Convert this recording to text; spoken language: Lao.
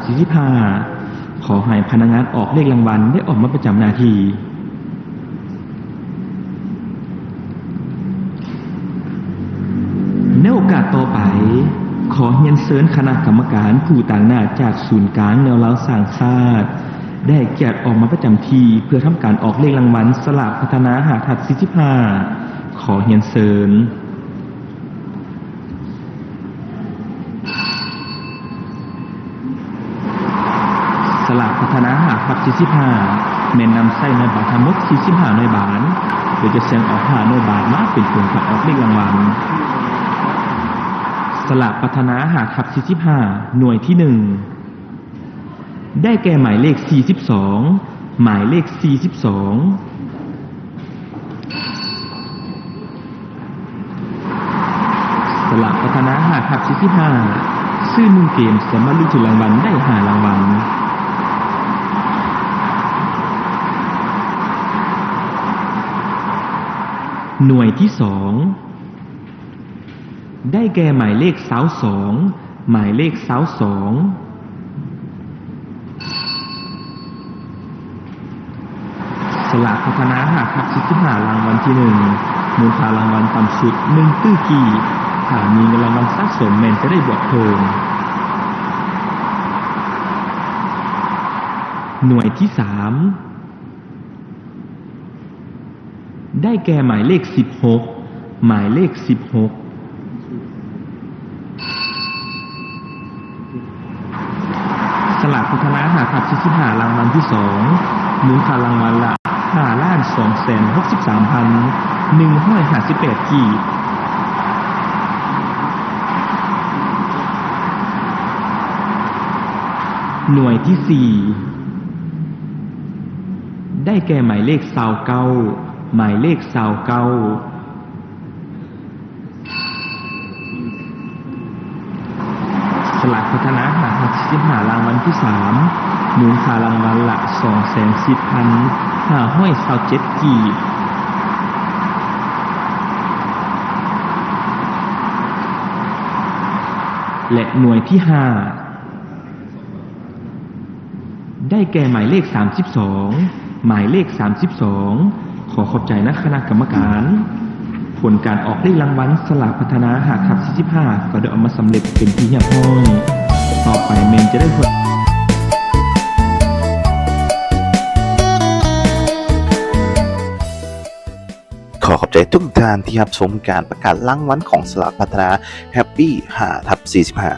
ສີ່ສິບຫ້າ ຂໍໃຫ້ພະນັກງານອອກເລກລາງວັນໄດ້ອອກມາປະຈຳໜ້າທີ່. ໃນໂອກາດຕໍ່ໄປ, ຂໍຮຽນເຊີນຄະນະກຳມະການຜູ້ຕາງໜ້າຈາກສູນກາງແນວລາວສ້າງຊາດ ໄດ້ໃຫ້ກຽດອອກມາປະຈຳທີ່ເພື່ອທຳການອອກເລກລາງວັນສະຫຼາກພັດທະນາ ຫ້າທັບສີ່ສິບຫ້າ. ຂໍຮຽນເຊີນ. ສະຫຼາກພັດທະນາ ຫ້າທັບສີ່ສິບຫ້າ ແມ່ນນຳໃຊ້ໜ່ວຍບາດທັງໝົດ ສີ່ສິບຫ້າໜ່ວຍບາດ ໂດຍຈະສ່ຽງເອົາ ຫ້າໜ່ວຍບາດມາເປັນທຶນການອອກເລກລາງວັນ. ສະຫຼາກພັດທະນາ ຫ້າທັບສີ່ສິບຫ້າ ໜ່ວຍທີໜຶ່ງ ໄດ້ແກ່ໝາຍເລກສີ່ສິບສອງ, ໝາຍເລກສີ່ສິບສອງ. ສະຫຼາກພັດທະນາ ຫ້າທັບສີ່ສິບຫ້າ ຊື້ໜຶ່ງເກມສາມາດລຸ້ນຖືກລາງວັນໄດ້ຫ້າລາງວັນ. ໜ່ວຍທີສອງ ໄດ້ແກ່ໝາຍເລກຊາວສອງ, ໝາຍເລກຊາວສອງ. ສະຫຼາກພັດທະນາ ຫ້າທັບສີ່ສິບຫ້າ ລາງວັນທີໜຶ່ງ ມູນຄ່າລາງວັນຕ່ຳສຸດ ໜຶ່ງຕື້ກີບ, ຖ້າມີເງິນລາງວັນສະສົມແມ່ນຈະໄດ້ບວກເພີ່ມ. ໜ່ວຍທີສາມ ໄດ້ແກ່ໝາຍເລກສິບຫົກ, ໝາຍເລກສິບຫົກ. ສະຫຼາກພັດທະນາ ຫ້າທັບສີ່ສິບຫ້າ ລາງວັນທີສອງ ມູນຄ່າລາງວັນລະ ຫ້າລ້ານສອງແສນຫົກສິບສາມພັນໜຶ່ງຮ້ອຍຫ້າສິບແປດກີບ. ໜ່ວຍທີສີ່ ໄດ້ແກ່ໝາຍເລກຊາວເກົ້າ, ໝາຍເລກຊາວເກົ້າ. ສະຫຼາກພັດທະນາ ຫ້າທັບສີ່ສິບຫ້າ ລາງວັນທີສາມ ມູນຄ່າລາງວັນລະ ສອງແສນສິບພັນຫ້າຮ້ອຍຊາວເຈັດກີບ ແລະ ໜ່ວຍທີຫ້າ ໄດ້ແກ່ໝາຍເລກສາມສິບສອງ, ໝາຍເລກສາມສິບສອງ. ຂໍຂອບໃຈນະຄະນະກຳມະການ. ຜົນການອອກເລກລາງວັນສະຫຼາກພັດທະນາ ຫ້າທັບສີ່ສິບຫ້າ ກໍໄດ້ອອກມາສຳເລັດເປັນທີ່ຮຽບຮ້ອຍ. ຕໍ່ໄປແມ່ນຈະໄດ້ ຂໍຂອບໃຈທຸກທ່ານທີ່ຮັບຊົມການປະກາດລາງວັນຂອງສະຫຼາກພັດທະນາ Happy ຫ້າທັບສີ່ສິບຫ້າ.